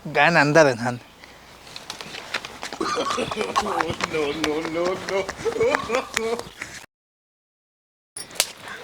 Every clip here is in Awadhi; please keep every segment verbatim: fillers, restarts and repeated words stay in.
गैन अंदर हन।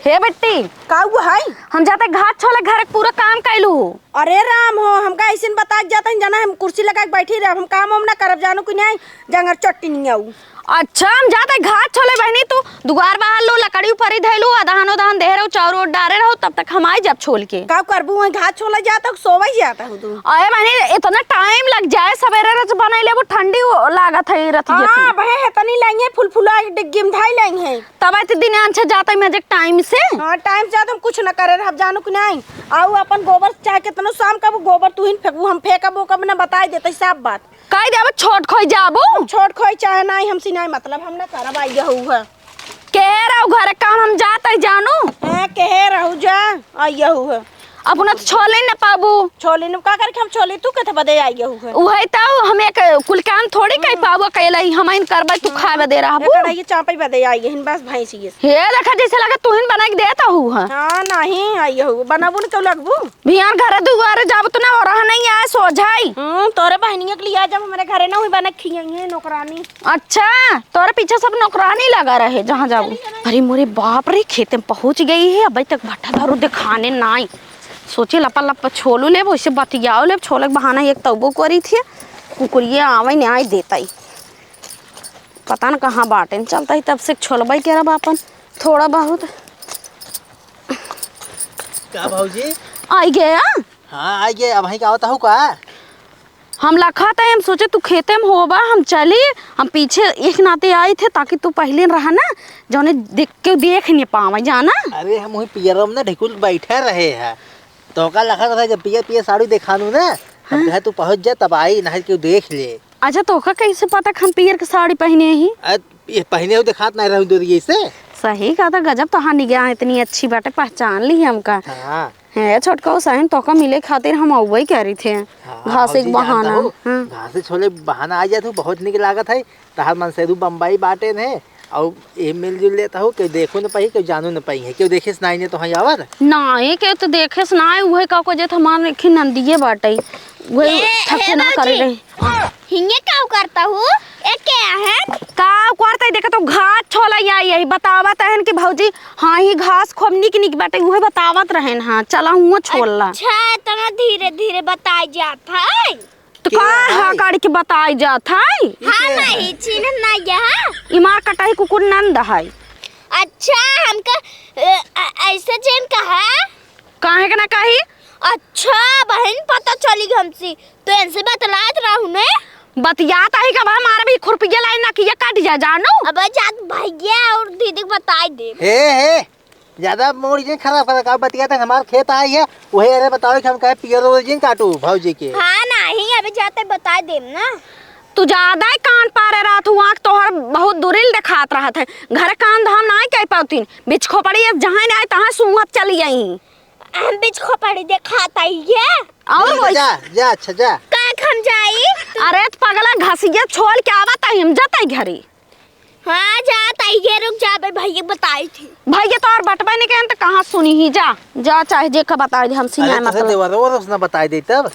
हे बिट्टी, का हुआ है? हम जाते घास छोले, घर के पूरा काम कैलू हो। अरे राम हो, हमका ऐसे न बता के जाता है, जाना हम कुर्सी लगा के बैठी रहे, हम काम वाम ना करब, जानो कि नहीं, जंगर चट्टी नहीं आऊ। अच्छा, हम जाते घास छोले बहनी, तू दुआर बाहर लो, लकड़ी ऊपर ही धैलू, अदहन उदहन दे रहो, चाउर ओर डारे रहो, तब तक हम आई जब छोल के। का करबू, वहीं घास छोले जाता हो, सोवे जाता हो तू? अरे बहनी, इतना टाइम लग जाए, सवेरे रच बनाई लेबू, ठंडी हो-, लागत है रतिया हाँ, की। बहे है, तनी लाइए, फुलफुला डिग्गी में धाई लाइए। तब आते दिन आन से जाता है मैं जे टाइम से। हाँ, टाइम से जाता हम कुछ न करे रहब, जानो कि नहीं। आऊ अपन गोबर चाहे कितनो शाम का वो गोबर तू ही फेंकबू, हम फेंकबो कब न बताई देते सब बात। कह दे अब छोट खोई जाबू। छोट खोई चाहे नहीं, हमसे नहीं मतलब, हम ना करब आई यहू है। के रहू घर काम हम जात है जानू। हाँ, के रहू जा, आई यहू है। अपना तो छोले न पाबू। छोले न का करके हम छोले, तू कथे बदे आई यहू है। उहे तो हम एक कुल काम थोड़ी कह पाबू अकेला ही, हम इन करबै तू खाए बदे रहबू। एक कढ़ाई चापे बदे आई है, बस भैंस ये। हे देखा जैसे लगा तू ही बना के देता हूँ। हाँ। हाँ, नहीं आई यहू, बनाबू न तो लगबू। भियान घरे दुआरे जाब त ना हो रहा नहीं आए सोझाई। हम्म, तोरे बहनिया के लिए जब हमारे घरे ना हुई बने खियाइए नौकरानी। अच्छा, तोरे पीछे सब नौकरानी लगा रहे जहाँ जाबू। अरे मोरे बाप रे, खेते में पहुँच गई है, अबे तक भट्टा दारू दिखाने नाई। सोचे लपा लप छोलू लेब, वैसे बतियाओ लेब, छोले के बहाना एक तौबो करी थी, कुकुरिया आवे नहीं आए देता ही। पता न कहाँ बाटे, चलता ही तब से छोलबे करब अपन थोड़ा बहुत। का भौजी? आई गया? हाँ, आई गया। अब वहीं का आवत हूँ का? हम लखा था, हम सोचे तू खेते में होबा, हम चली, हम पीछे एक नाते आई थे ताकि तू पहले रहा ना, जौने देख के देख नहीं पावे जाना। अरे हम वही पियरम ना ढिकुल बैठे रहे हैं, तो का लखा था जब पियर पियर साड़ी दिखानू ना, हम हाँ। कहे तू पहुँच जा तब आई, नहीं क्यों देख ले। अच्छा, तोका कैसे पता कि हम पियर के साड़ी पहने ही? अ, ये पहने हो दिखात नहीं रहू दूरिये से। सही कहा था, गजब तोहार निगाह इतनी अच्छी बाटे, पहचान ली हमका। हाँ। है छोटका हुसैन, तोका मिले खातिर हम अउबे करी थे। हाँ, घास एक भौजी, बहाना। जानता हो, हाँ। घास से छोले बहाना आ जात हो, बहुत निक लागत है। तहार मनसेदू बम्बई बाटे ने, और ये मिलजुल लेता हो, केहू देखो न पाई, केहू जानो न पाई है, केहू देखे से नाई ने तो हाँ आवत। नाई, केहू तो देखे से नाई, उहे का को जे हमार एक नंदिये बाटे, उहे ए, ठके ए, ना करे भौजी। रहे। हिंगे का करता हूँ? ए, क्या है? का करता है? देखा तो घास छोला या यही बतावत है कि भौजी, हाँ, ही घास खूब निक निक बाटे, उहे बतावत रहन। हाँ, चला हुआ छोला। अच्छा, इतना धीरे धीरे बताई जात है। तो का है? हाँ, गाड़ी के बताई जात है। हाँ, नहीं, चिन्ह नहीं है, हाँ। इमार कटाई कुकुर नंद है। अच्छा, हमका, अ, अ, ऐसे जेन कहा? काहे के ना कही? अच्छा, बहन, पता चली गई हमसे। तो इनसे बतलात रहू ने। बतियात आई का बा, मारे भी खुरपिया लाई ना कि ये काट जा, जानू। अब जात भैया और दीदी के बताई दे। हे, हे, ज्यादा मूड जिन खराब करे का, बतियात है हमार खेत आई है, वही अरे बताओ कि हम कहे पियर रोल जिन काटू भौजी के। हाँ, नहीं, अभी जाते बताई देम ना। तू ज्यादा ही कान पारे रहत हूँ, आँख तोहर बहुत दूरिल देखात रहत है। घर काम धाम नाई कह पावतीन, बिच खोपड़ी जहाँ नाई तहाँ सूंघत चली आई। हम बिच खोपड़ी देखात आई है। और ठीक है, वैसे जा, जा, अच्छा, जा। काहे हम जाई? अरे, त पगला घसिया छोल के आवत है, हम जात है घरे। हाँ, जात आई है, रुक जा, बे भैया बताई थी। भैया तो और बटबे नहीं कहन, तो कहाँ सुनी ही, जा, जा, चाहे जे का बताई दे, हमसे अरे, नहीं तो मतलब। देवर, वो उसने बताई दे तब।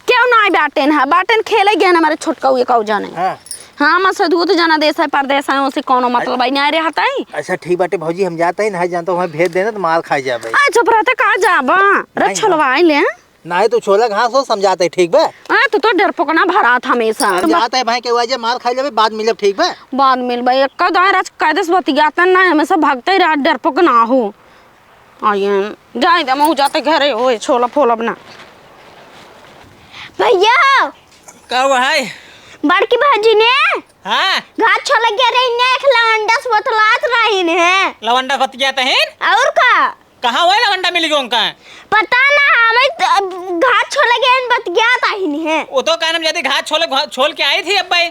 क्यों ना बाटेन है, बाटेन खेले गए ना हमारे छोटका हुए का जाने। हाँ। हाँ, मैं से दूध जाना देश है, परदेश है, उसे कौनो मतलब है, नहीं रहता है। अच्छा, ठीक बाटे भौजी, हम जाते हैं, नहीं जानता हूँ, वहाँ भेज देना तो मार खाई जाबे। आ, चुप रहते, कहाँ जाबा? रे, नहीं, छोलवाई ले। नहीं तो छोला घास हो समझाते, ठीक बा? आ, तू तो डरपोकना भरात हमेशा। हम जाते हैं भाई के वजह मार खाई लेबे, बाद मिलब, ठीक बा? बाद मिलबे, एक का दाएं राज कायदे से बतियाते ना, हमेशा भागते ही रहा, डरपोक ना हो। आइए, जाए दे, मऊ जाते घरे, ओए, छोला फोलब ना। भैया! का हुआ है? बड़की भौजी ने हाँ? घास छोले गए रही ने, एक लवंडा से बतलात रही ने। लवंडा बतियात हैं? और का? कहाँ हुआ लवंडा मिल गया उनका? पता ना, हमें त-, घास छोले गए बतियात आही ने। वो तो कहना जाते घास छोले, घा-, छोल के आई थी अब भाई।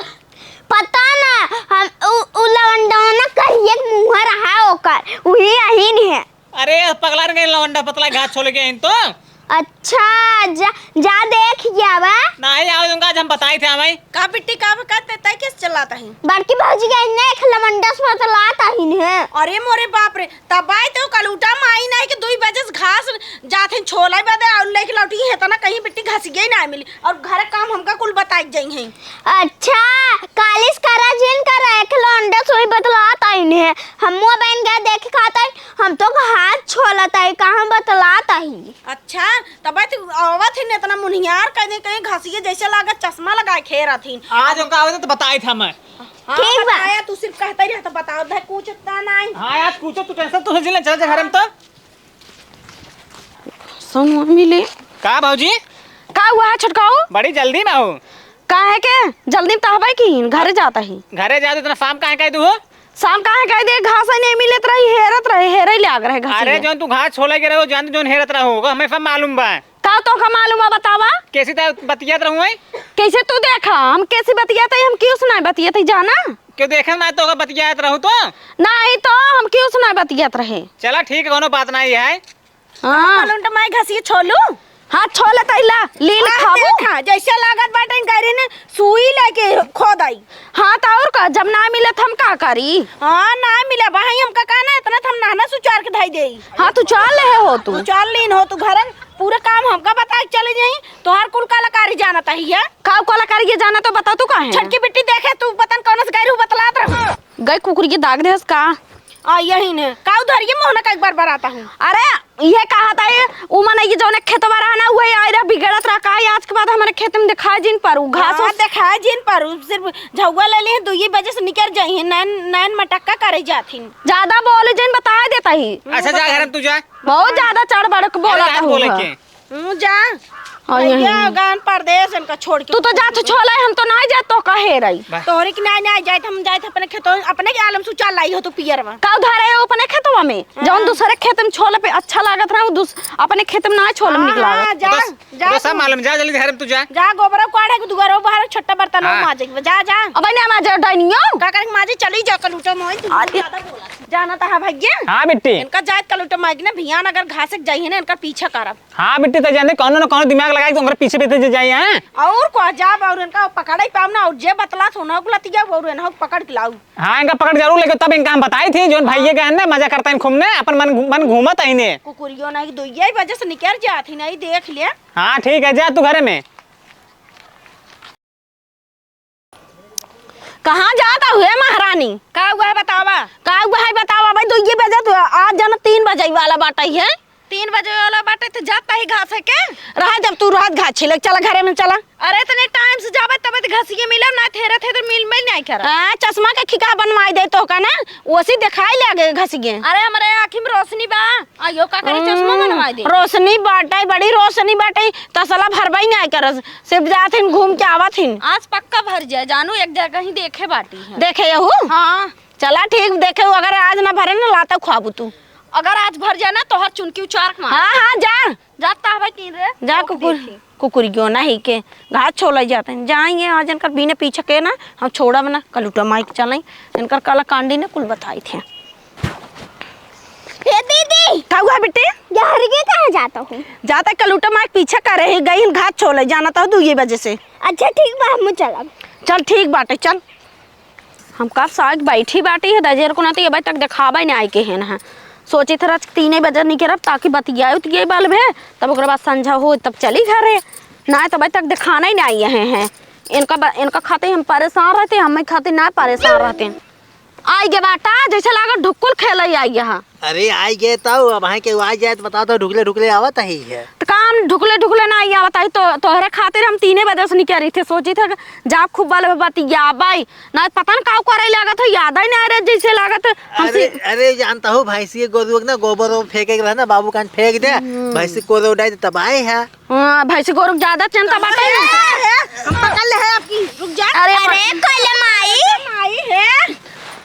पता ना, हम उ, उ लवंडा ना करिए मुँह रहा ओकर, वही आही ने। अरे, पगला गए लवंडा पतला घास छोले के आइन तो। अच्छा, जा, जा देख क्या बा? नाही, आओ तुमका आज हम बताई थे हमें। का बिट्टी, का बा, का ते, तै कैसे चलाता है? बड़की भौजी के ने एक लमंडस बतलात आहिन है। अरे मोरे बाप रे, तब आए तो कलूटा माई नाही कि दुई बजे से घास जात हैं छोले बदे और लेके लौटी है, तना कहीं बिट्टी घसिए ही ना मिली और घर काम हमका कुल बताई जाई हैं। अच्छा, कालिस करा जिन करा, एक लमंडस वही बतलात आहिन है। हमो बहन गए देखे खातिर, हम तो घास छोलत आई, कहाँ बतलात आई। अच्छा, तब तू आवत ही न इतना मुनियार कह दे, कहीं घसिए जैसे लागत चश्मा लगाए खेरत ही। आज उनका आवत तो बताई था मैं। हाँ, ठीक बा। बताया, तू सिर्फ कहता ही रहता, बताओ, धर कुछ उतना नहीं। हाँ, आज कुछ तू टेंशन तू जिले चल जा घर में तो। सुन मम्मी ले। का भौजी? का हुआ है छोटकाऊ? बड़ी जल्दी में हो। काहे के? जल्दी में तो हबै की घरे जाता ही। घरे जात इतना शाम काहे कह दू हो? शाम काहे कह दे? घास ही नहीं मिलत रही, हेरत रहे, हेरे ले आग रहे घास अरे में। जौन तू घास छोले के रहो, जान जौन हेरत रहो, ओका हमें सब मालूम बा। का तोका मालूम है बतावा? कैसी त बतियात रहूं है? कैसे तू देखा? हम कैसी बतियात है? हम क्यों सुनाए बतियात है जाना? क्यों देखे ना तोका बतियात रहूं तो? नहीं तो हम क्यों सुनाए बतियात रहे? चला ठीक है, कोनो बात नहीं है। हाँ। कलुंट माई घसी छोलू? हाँ, छोले तैला, लील आ, खाबू। देखा, जैसे लागत बाटे गरी ने सुई लेके खोद आई। हाँ, तो और का, जब ना मिले तो हम का करी? हाँ, ना मिले भाई, हमका का ना, इतना तो हम नहना सुचार के धई देई। हाँ, तू चल ले हो तू। तू चल लीन हो तू घर, पूरा काम हमका बता के चली जाई। तोहार कुल कलाकारी जानत ही है। का कलाकारी ये जाना तो बता तू काहे? छटकी बिट्टी देखे तू पतन कौन से गैरू बतलात रहो। गई कुकुर के दाग देहस का? आ, यही ने। का उधर ये मोहना का एक बार बराता हूँ। अरे, ये कहा था ये, उ मनई के जौने खेतवा रहा ना, उहे आए रहा, बिगड़त रहा। का आज के बाद हमारे खेत में दिखाए जिन पर, उ घास हाँ, उस दिखाए जिन पर, उ सिर्फ झउआ ले लिए, दुइये बजे से निकर जाई है, नैन, नैन मटक्का करे जात हिन। ज्यादा बोले जिन, बताए देता ही। अच्छा, जा घर में तू जा। बहुत ज्यादा चढ़ बढ़ के अरे, बोला आज था बोले हुआ। के? हूँ, जा। हाँ, भैया, यही। गान परदेस इनका छोड़ के। तू तो जात छोले, हम तो ना जात, तो कहे रही। बा। तोहरे के ना, ना जात, हम जात अपने खेतों, अपने के आलम सुचार लाई हो तू पियरवा। का उधार है अपने खेतवा में? हाँ। जौन दूसरे खेत में छोले पे अच्छा लागत रहा, उ दूस-, अपने खेत में ना छोले में हाँ, निकला। हाँ, जा, तो, जा तो सब तू। मालूम, जा जल्दी घर में तू जा। जा गोबरा काढ़े के दुआरो बाहर छोटा बर्तन हाँ। माजे के, जा, जा। अब ना माजे डाइनियो। का करे माजे चली जा कलूटा मोई, तू अरे। ज्यादा बोला। जाना था भैया। हाँ बिट्टी। इनका जात कलूटा माई के ना भियान अगर घासे के जाई है ना, इनका पीछा करब। हाँ बिट्टी, त जाने कौनो न कौनो दिमाग लगा के ओकरे पीछे पीछे जे जाई, हैं? और को जाब और इनका पकड़े पाऊ ना, और जे बतला सुनो गुलतिया और इनहो पकड़ के लाऊ। हाँ, इनका पकड़ जरूर लेके तब इनका हम बताई थी, जोन भैया के है ना, मजा करता है खूब ने, अपन मन घू-, मन घूमत है ने। कुकुरियो नहीं, दुइये बजे से निकल जात ही नहीं, देख ले। हाँ, ठीक है, जा तू घरे में। कहाँ जात हुए महारानी? का हुआ है बतावा? का हुआ है बतावा भाई, दुइये बजे तो आज जाना तीन बजे वाला बाटा ही है। तीन बजे वाला बाटे तो जात ही घास है के? रहा जब तू रहत घास छिले, चला घरे में चला। अरे इतने टाइम से जाबे तब तो घसिए मिलब ना, थेरे थे तो मिल में नहीं करा। हाँ, चश्मा के खिका बनवाई दे तो का ना, ओसी दिखाई ले आगे घसिए। अरे हमरे आँखी में रोशनी बा, आइयो का करे चश्मा हम्म, बनवाई दे। रोशनी बाटे, बड़ी रोशनी बाटे, तसला भरबई नहीं करस। सिर्फ जात हिन, घूम के आवत हिन। आज पक्का भर जाए, जानू एक जगह ही देखे बाटी है। देखे यहू? हाँ। चला ठीक, देखे अगर आज ना भरे ना, लाता खुआबू तू। अगर आज भर जाए ना, तोहर चुनकी उचार के मार। हाँ, हाँ, जा। जाता है भाई तीन रे। जा ओके, कुकुर, देखी। कुकुर क्यों ना ही के घास छोला जाते हैं। जाएंगे आज इनकर बिना पीछे के ना, हम छोड़ा बना, कलूटा माई के चलाई, इनकर कलाकांडी ने कुल बताई थे। ए दीदी! का हुआ बिट्टी? गहरिये कहाँ जाता हूँ? जाता कलूटा माई के पीछे करे ही गई, घास छोले जाना था दुइये बजे से। अच्छा ठीक बा, हम चलब। चल ठीक बाटे, चल। हम कब साग बैठी बाटी है, दजेर को ना तो ये अबे तक देखाबे नहीं आए के है ना। सोचे थे रात तीने बजे निकलब ताकि बतियाए उतियाए बाल भे, तब ओकरे बाद संझा हो तब चली घरे। ना तो अबे तक दिखाना ही नहीं आए हैं। इनका ब-, इनका खाते हम परेशान रहते, हमें खाते ना परेशान रहते। आई गे बाटा, जैसे लागल ढुक्कुल खेले आई गे हा। अरे आई गे तउ, अब हाई के आई जाए तो बताओ तो ढुकले ढुकले आवत ही है। तो काम ढुकले ढुकले ना आई आवत ही तो तोहरे खातिर हम तीने बजे से निकल रही थे, सोची थे जा खूब बाल बतियाबाई, ना पता न काऊ करे लागत हो, याद ही ना रहे जैसे लागत हमसे। अरे, अरे जानता हो भैंसी के गोरू के ना गोबर वो फेंके के रहे ना, बाबू कान फेंक दे, हम्म। भैंसी को गोरू डाल दे तब आए है। हाँ, भैंसी गोरू के ज्यादा चिंता बाटे। ए, ए, हम पकड़ ले है आपकी, रुक जा। अरे, अरे, कोले माई। माई है,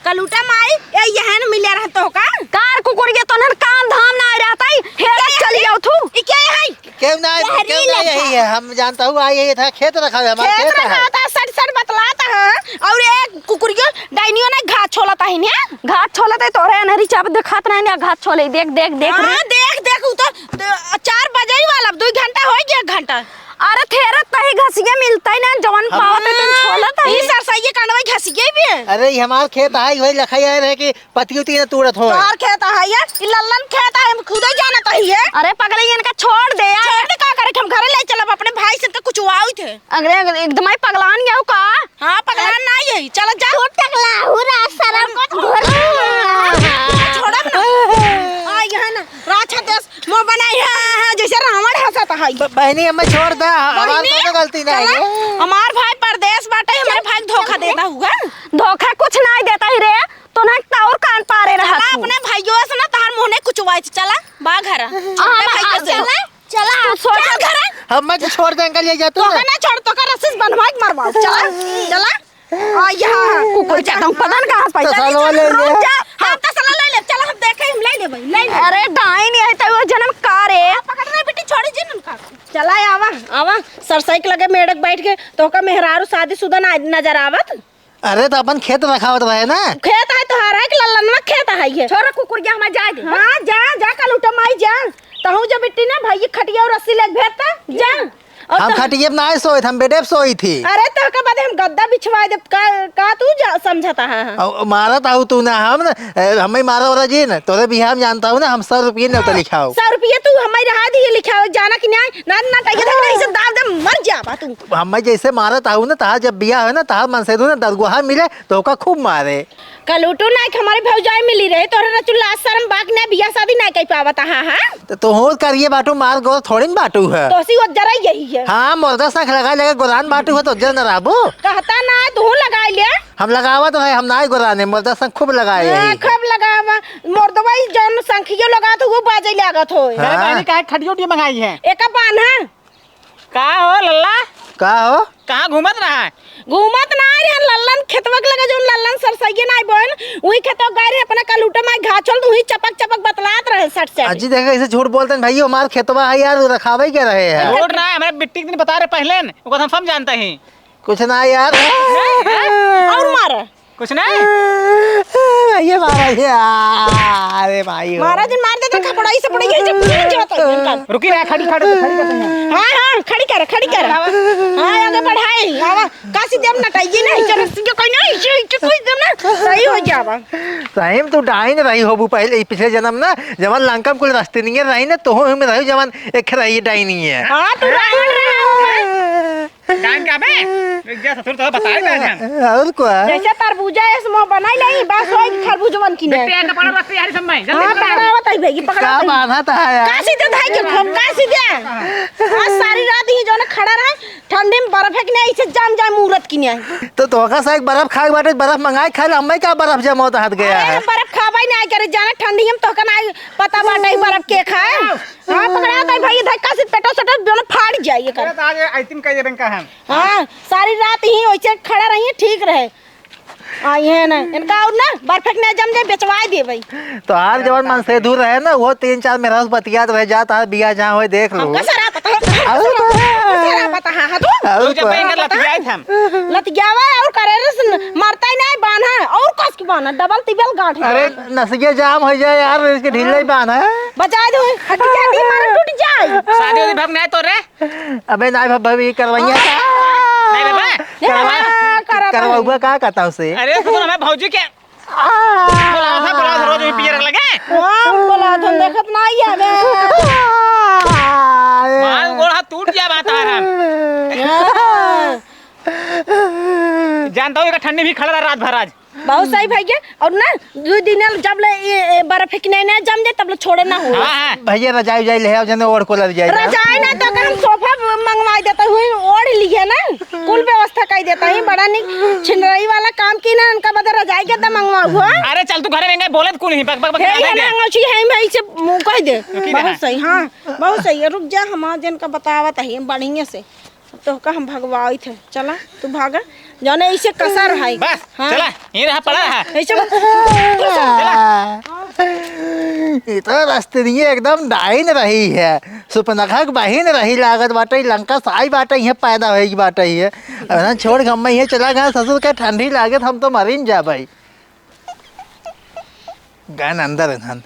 कलूटा माई, ए, यहन मिले रह तोहका। कार कुकुर के तोहन काम धाम ना रहता ही, हेरे चल जाओ तू। ई क्या है? केहू ना, केहू ना यही है, हम जानता हूँ, आई है, था खेत रखा है, हमारा खेत खेत रखा है। होता है, सट सट बतलाता है, और एक कुकुरियो डाइनियो ने घास छोलता है ने। घास छोलता है, तोरे अनहरी चाप दिखात नहीं ने, घास छोले, देख, देख, देख रे। हाँ, देख, देख, उ तो द-, चार बजे ही वाला, दुई घंटा हो गया, एक घंटा। अरे थेरे तही घसिये मिलतइ ना, जवन पावत है तन छोलत है। ई सरसइये कांडवा घसिये भी है। अरे ई हमार खेत आई, वही लखाई आए रहे कि पति उती ना तोड़त होए। तोहार खेत है ये? ई लल्लन खेत है, हम खुदे जानत ही है। अरे पगले, इनका छोड़ दे यार। छोड़ दे का करे, हम घरे ले चलब, अपने भाई से तो कुछ हुआ हुई थे। अरे एकदम ही पगलान गया का? हाँ, पगलान ना यही। चल जा। तू टकला, हुरा, शरम मत घोर। छोड़ब ना। आ, यहाँ ना, राछा देश मुँह बनाई है, है, जैसे रावण हंसत है। ब-, बहनी, हमें छोड़ दा, हमार बहनी, कोनो गलती नहीं चला, है। हमार भाई परदेश बाटे, हमारे भाई के धोखा देता हुआ। धोखा कुछ नहीं देता ही रे, तो ना तो और कान पारे रहा चला, तू। अपने भाइयों से ना तहार मुँह नहीं कुछ हुआ है, चला, बा घर। हाँ, अपने भाइयों से। चला। चला, तू सोच चल घरे। हम मत छोड़ दे, अंकल, ये जा तू तोका ना। ना छोड़, तोका रस्सी से बंधवा के मरवाओ। चला, चला। आ, यहाँ। कुकुर के दम पता न कहाँ से तो पैसा सालवा ले ले। रुक जा। हाँ, तो साला ले ले। चला, हम देखे, हम ले ले भाई, ले ले। अरे, डाइन, ये तो वो जन्म का रे? पकड़ रहे बेटी, छोड़ी जिन उनका। चला, आवा, आवा। सरसई के लगे मेड़क बैठ के, तोका मेहरारू शादीशुदा ना नजर आवत। अरे, तो अपन खेत रखावत रहे ना। खेत है तोहार है कि लल्लनवा खेत है ये? छोरा कुकुर के हमें जाए दे। हाँ, जा, जा, कल उठा माई जा। तहूँ जब इतनी ना भाई खटिया और रस्सी लेके भेजता, जा। और हम तो खटिया पे ना सोई थे, हम बेडे पे सोई थी। अरे, तो का बाद हम गद्दा बिछवा दे, का, का तू जा, समझता है? और मारा था तू ना, हम ना, ए, हमें मारा वाला जी ना, तोरे बिहार में जानता हूँ ना, हम सौ रुपये न्योता लिखाओ। सौ रुपये तू हमें रहा दिए लिखाओ, जाना कि नहीं? ना, ना, कहिए तो नहीं, इसे दाब दे, मर जाबा तू। हमें जैसे मारत आऊ ना, तहार जब बियाह है ना, तहार मनसेधू ना दरगोहा मिले, तो ओका खूब मारे। कलूटू नाइक हमारे भौजाई मिली रहे, तोहरे रचुल्ला शर्म बाक ने बियाह शादी नाइक कई पावत, हाँ, हाँ। तो तोहूँ करिए बाटू, मार गोर थोड़ी न बाटू है। तो सी वो जरा यही है। हाँ, मुर्दा संग लगा लेके गोदान बाटू है, तो जर न रहबू। कहता ना, तू लगा ले। हम लगावत रहे, हम ना गोदाने, मुर्दा संग खूब लगाए हाँ, यही। खूब लगावा। मुर्दवा ही जौन संखियो लगात हो, वो बाजे लागत हो। अरे हाँ। बहनी, काहे खटिया उटिया मंगाई है? एका बान्हा। का हो लल्ला? का हो? कहाँ घूमत रहा है? घूमत ना रहे, लल्लन खेतवा के लगे, जौन लल्लन सरसइये ना बोन, वही खेतवा गए रहे, अपना कलूटा माई घास छोल, वही चपक चपक बतलात रहे सट से। अजी देखा, कैसे झूठ बोलते हैं भाई, हमार खेतवा है यार, वो रखावे के रहे हैं। झूठ ना है, हमारे बिट्टी के दिन बता रहे पहले न, वो हम सब जानते हैं। कुछ ना यार। और मारा। कुछ नहीं? ये मारा ये, आ, अरे भाई हो। महाराज मार देता खपड़ा, इसे पड़ी गई जब फिर जाता है इनका। रुकी ना, खड़ी, खड़ी, खड़ी कर दे। हाँ, हाँ, खड़ी कर, खड़ी कर। हाँ, आगे बढ़ाई, आवा। काशी देव नटाइए ना, इसे रस्सी के कोई नहीं, इसे, इसे कोई देव ना, सही हो जावा। सही में तू डाइन रही होबू पहले, पिछले जन्म ना, जवन लंका में कुल रास्ते नहीं है, रही ना, तो हम रही जवन एक रही डाइन ही है। हाँ, तू रावण रहा हो। जान क्या बे? रुक जा, ससुर तो बताए ना जान। और क्या? जैसे तरबूजा ऐसे मुंह बनाई नहीं, बस वही खरबूजवन की नहीं। बेटे, कपड़ा रखते यार, सब में। जल्दी हाँ, पकड़ा। पकड़ा आवत है भाई, पकड़ा का आवत है। बांधा था यार? का सीधे धाई के खूब, का सीधे? आज सारी रात ही जो ना खड़ा रहे, ठंडी में बर्फ है कि नहीं, इसे जाम जाम मूरत की नहीं। तो तोहका से एक बर्फ खाए बाटे, बर्फ मंगाए खा ले, हमें का बर्फ जमा होता हाथ गया अरे, है? हम बर्फ खाबा ही नहीं करे, जाना ठंडी हम तोहका नहीं पता बाटे, बर्फ के खाए। हाँ, पकड़ा दे भाई, इधर का से पेटो सटो दोनों फाड़ जाई एकर। अरे, तो आज आइसक्रीम का ये रंग का है। हाँ, सारी रात ही वैसे खड़ा रही, ठीक रहे। आ, ये ना, इनका और ना, बर्फेक्ट ना जम जाए, बेचवाए दे भाई। तो हार जवान मन से दूर रहे ना, वो तीन चार मेहरारू बतियात रहे, जा, तहार बिया जहाँ होए, देख लो। हमका सारा पता है, अरे, हमका सारा पता है, हाँ, तू? अरे, तू जब तो इनका लतियाए थे हम। लतियावा और करे रे, सुन, मरता ही नहीं, बांधा, और कस की बांधा, डबल तिबल गांठ है। अरे, नसिया जाम हो जाए यार, इसके ढीला ही बांधा है। बचा दो, हट जा, नहीं मारा, टूट जाए। शादी वादी भग नहीं तो रे। अबे नाई भा-, भाभी करवाइया का? नहीं बाबा। करवा-, हाँ, करवा करवाऊगा भाई। का कहता उसे? अरे, तो हमें भौजी के आ। बोला था, बोला था, रोज ही पिए रख लगे। हाँ, बोला था, देखत ना ही है बे। आ। मार गोड़ हाथ टूट गया बात आ रहा। हाँ। जानता हूँ, एक ठंडी भी खड़ा रहा रात भर आज। बहुत सही भैया। और ना, दो दिन जब ले ये, ये बर्फ की नहीं ना जम जाए, तब ले छोड़े ना हो। हाँ, हाँ। भैया रजाई उजाई ले आओ, जने ओढ़ को लग जाए। रजाई ना तो हम सोफा मंगवा देता हुई, ओढ़ लिए ना, कुल व्यवस्था कर देता ही। बड़ा निक छिनरई वाला काम की ना, उनका बदे रजाई के तो मंगवा हुआ। अरे चल तू घरे में बोलत कुल ही, बक, बक, बक, हे, बक, ये बक। ना अंगोछी है, मैं इसे मुँह कह दे। रुकी बहुत ना। सही, हाँ, बहुत सही है। रुक जा, हम आज इनका बतावत है बढ़िया से। तोहका हम भगवाइत है, चला, तू भागा, जौने इसे कसर है। बस, हाँ। चला, यहीं रहा, पड़ा रहा। ऐसे चला। ई तो रस्तनिये एकदम डाइन रही है, सुपनखा के बहिन रही लागत बाटे, लंका साई बाटे, इहे पैदा होई बाटे है। अरे छोड़, गम्मा इहे चला गया ससुर के, ठंडी लागत, हम तो मरिन जा भाई। गन अंदर है धन।